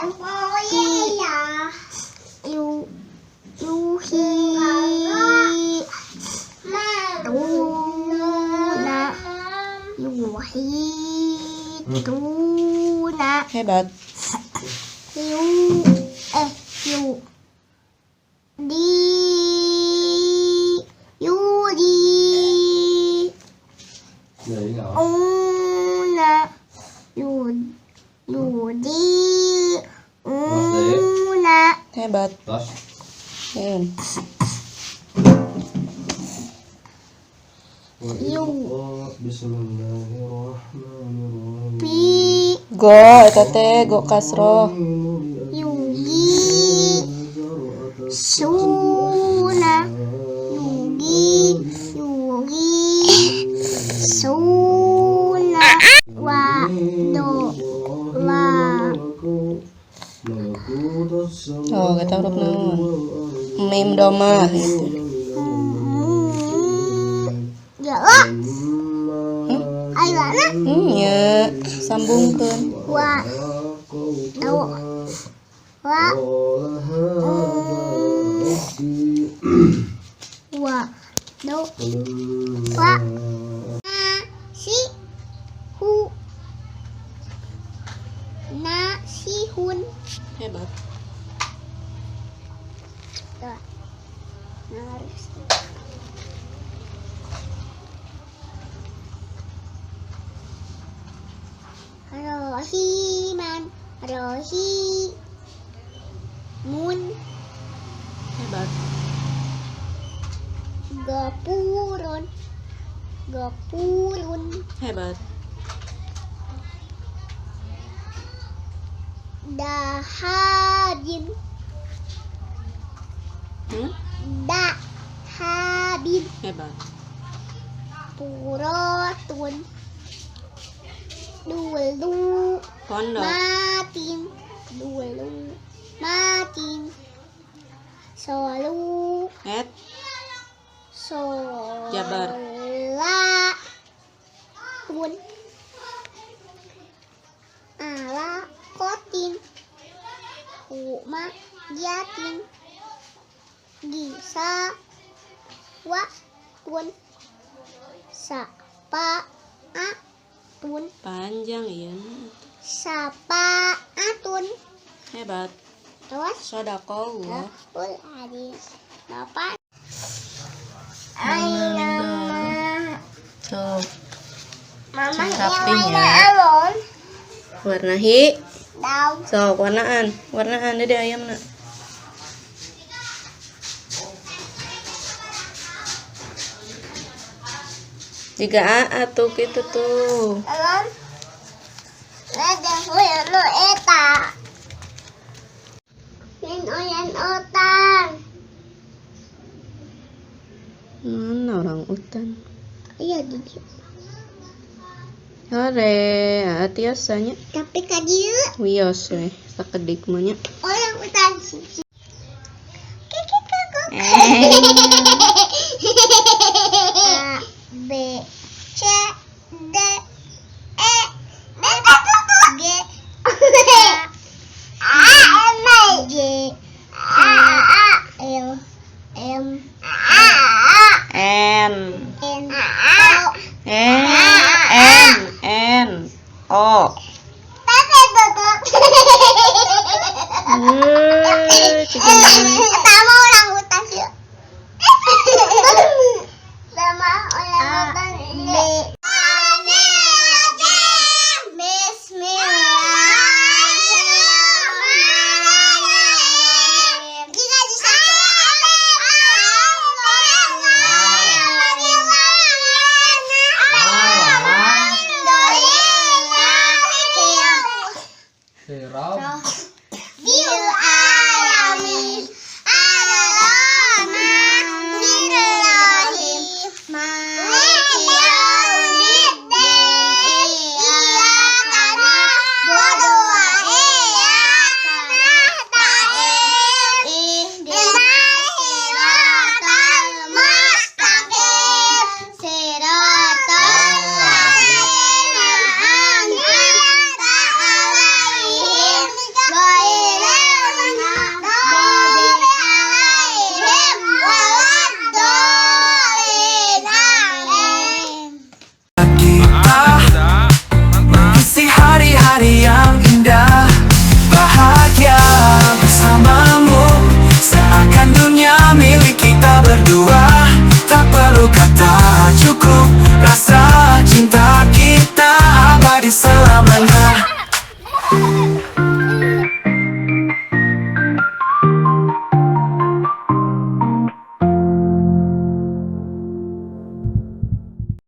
Yu yuhi tuna yuhi tuna. Hebat. Yu yu di yudi una yudi una. Hebat. Yu pi go eta teh go kasroh. Yugi suna yugi yugi suna wa do wa. Oh, kita huruf naon? Mim domah gitu. Ya lah. Ayo lah. Ya, sambungkeun. Wa do wa wa do wa si hu na si hun. Hebat. Rohiman rohi mun. Hebat. Gapurun gapurun. Hebat. Dahabin. Dahabin. Hebat. Purotun dulu pondok matin dulu matin solu et sola jabar tun ala kotin kuma jatin gisa wa tun sapa a tun. Panjang iya. Sapa atun. Hebat. Terus sodaqallah. Hadis. Bapak. Ayam. Tuh. Mama rapinya. Warna hi. Sok warnaan, warnaan dede ayamna. Jika aa tuh gitu tuh. Mana orang utan? Iya di. Hore, tiasanya. Tapi kadieu. Wios we, sakedik mah nya. Orang utan. A B C D E F G H I J K L M N N O N N O. Sama orang hutan sih. Sama orang hutan. Bismillahirrahmanirrahim. hari yang indah. Bahagia bersamamu, seakan dunia milik kita berdua. Tak perlu kata, cukup rasa cinta kita abadi selamanya.